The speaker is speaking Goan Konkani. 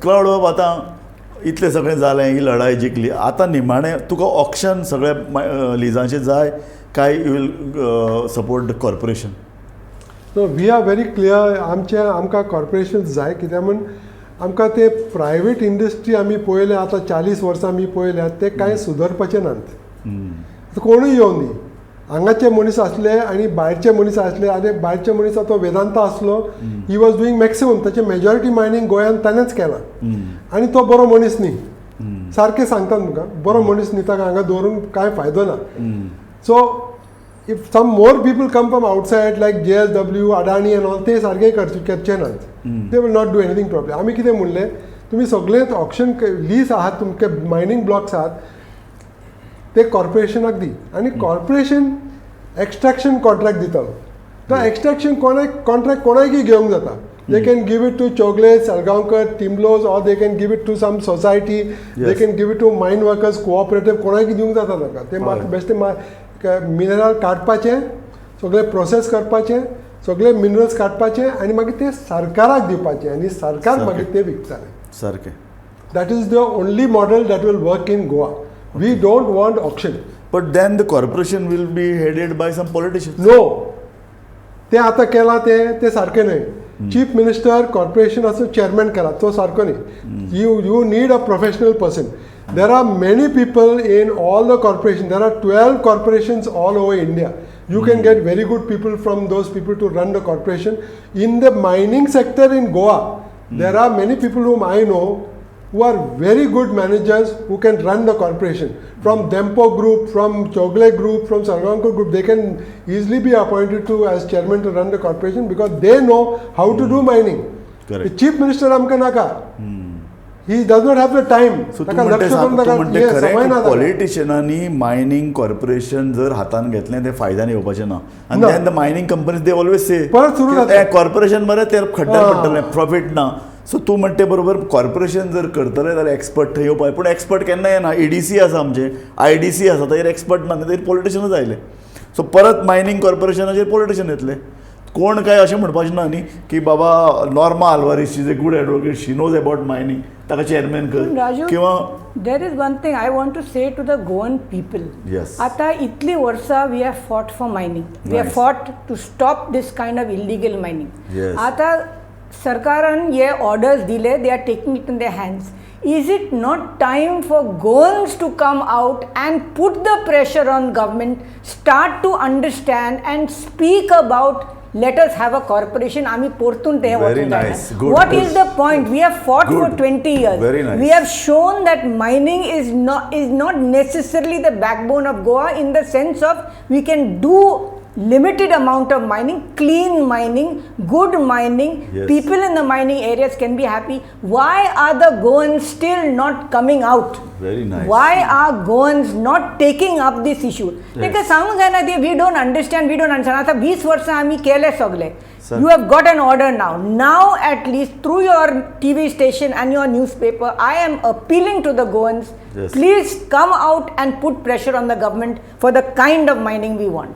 क्लावड बाब, आतां इतलें सगळें जालें, ही लढाई जिखली, आतां निमाणें तुका ऑक्शन सगळे लिजांचें जाय काय you will support the corporation? No, we are very clear. आमचे आमकां कॉर्पोरेशन जाय, कित्याक म्हूण आमकां ते प्रायवेट इंडस्ट्री आमी पळयल्या, आतां 40 वर्सां आमी पळयल्या, ते कांय सुदरपाचे नात. आतां कोणूय येवन दी, हांगाचे मनीस आसले आनी भायरचे मनीस आसले, आनी भायरचे मनीस तो वेदांता आसलो, he was doing maximum. ताचे मेजॉरिटी मायनींग गोंयांत ताणेंच केलां आनी तो बरो मनीस न्ही, सारकें सांगता तुमकां, बरो मनीस न्ही. ताका हांगा दवरून कांय फायदो ना. So if some more people come from outside, like JSW, Adani and all, ते सारके करचे नात. They will not do anything properly. आमी कितें म्हणलें, तुमी सगळेच ऑक्शन लीज आहात, तुमचे मायनींग ब्लॉक्स आहात, ते कॉर्पोरेशनाक दी आनी कॉर्पोरेशन एक्स्ट्रॅक्शन कॉन्ट्रॅक्ट दितलो. तो एक्स्ट्रॅक्शन कोणाक कॉन्ट्रॅक्ट कोणाकय घेवंक जाता. They can give it to Chowgule, Salgaonkar, Timblos, or they can give it to some society, they can give it to mine workers cooperative. कोणाकय दिवंक जाता ताका ते. बेश्टे मिनरल काडपाचें, सगळें प्रोसेस करपाचें, सगळे मिनरल्स काडपाचे आनी मागीर ते सरकाराक दिवपाचे आनी सरकार मागीर ते विकताले. That is the only model that will work in Goa. We don't want auction. But then the corporation will be headed by some politician. No, ते आतां केलां तें तें सारकें न्हय. चीफ मिनिस्टर कॉर्पोरेशनाचो चेअरमॅन केला तो सारको न्ही. You need a professional person. There are many people in all the corporation. There are 12 corporations all over India. You can get very good people from those people to run the corporation. In the mining sector in Goa, there are many people whom I know who are very good managers who can run the corporation. From Dempo Group, from Chowgule Group, from Salgaonkar Group, they can easily be appointed to as chairman to run the corporation because they know how to do mining. Correct. The chief minister आमकां नाका. He does not have the time. So तूं ताका म्हणटे लक्ष करून तूं ताका म्हणटे हे समय खरें, ना ताका. पॉलिटिशियनांनी मायनींग कॉर्पोरेशन जर हातान घेतलें, तें फायद्यान येवपाचें ना आनी ना. Then the mining companies, they always say परत सुरू जातलें. कॉर्पोरेशन मरे ते खड्ड्यार पडटलें, प्रॉफीट ना. सो तूं म्हणटे बरोबर, कॉर्पोरेशन जर करतले जाल्यार एक्सपर्ट थंय येवपाक. पूण एक्सपर्ट केन्ना येना. ईडीसी आसा आमचें, आयडीसी आसा, ताजेर एक्सपर्ट ना, ताजेर पॉलिटिशियनूच आयले. सो परत मायनींग कॉर्पोरेशनाचेर पॉलिटिशियन येतले. कोण काय अशें म्हणपाचें ना न्ही की बाबा, Norma Alvares is a good advocate, she knows about mining, ताका चेअरमॅन कर. राजू, किंवा there is one thing I want to say to the Goan people. आता इतली वर्सां we have fought for mining. We have fought to stop this kind of illegal mining. आता सरकारान हे ऑर्डर्स दिले, they are taking it in their hands. Is it not time for Goans to come out and put the pressure on government, start to understand and speak about, let us have a corporation? आमी परतून ते Very वचूंक जायना. Nice. Good, What good. Is the point? We have fought for Good. 20 years. Very nice. We have shown that mining is not necessarily the backbone of Goa, in the sense of we can do limited amount of mining, clean mining, good mining. People in the mining areas can be happy. Why are the Goans still not coming out? Very nice. Why are Goans not taking up this issue? तांकां सांगूंक जायना ते, we don't understand, we don't understand. आतां 20 वर्सां आमी केले सगळे. Sir. You have got an order now. Now, at least through your TV station and your newspaper, I am appealing to the Goans. Please come out and put pressure on the government for the kind of mining we want.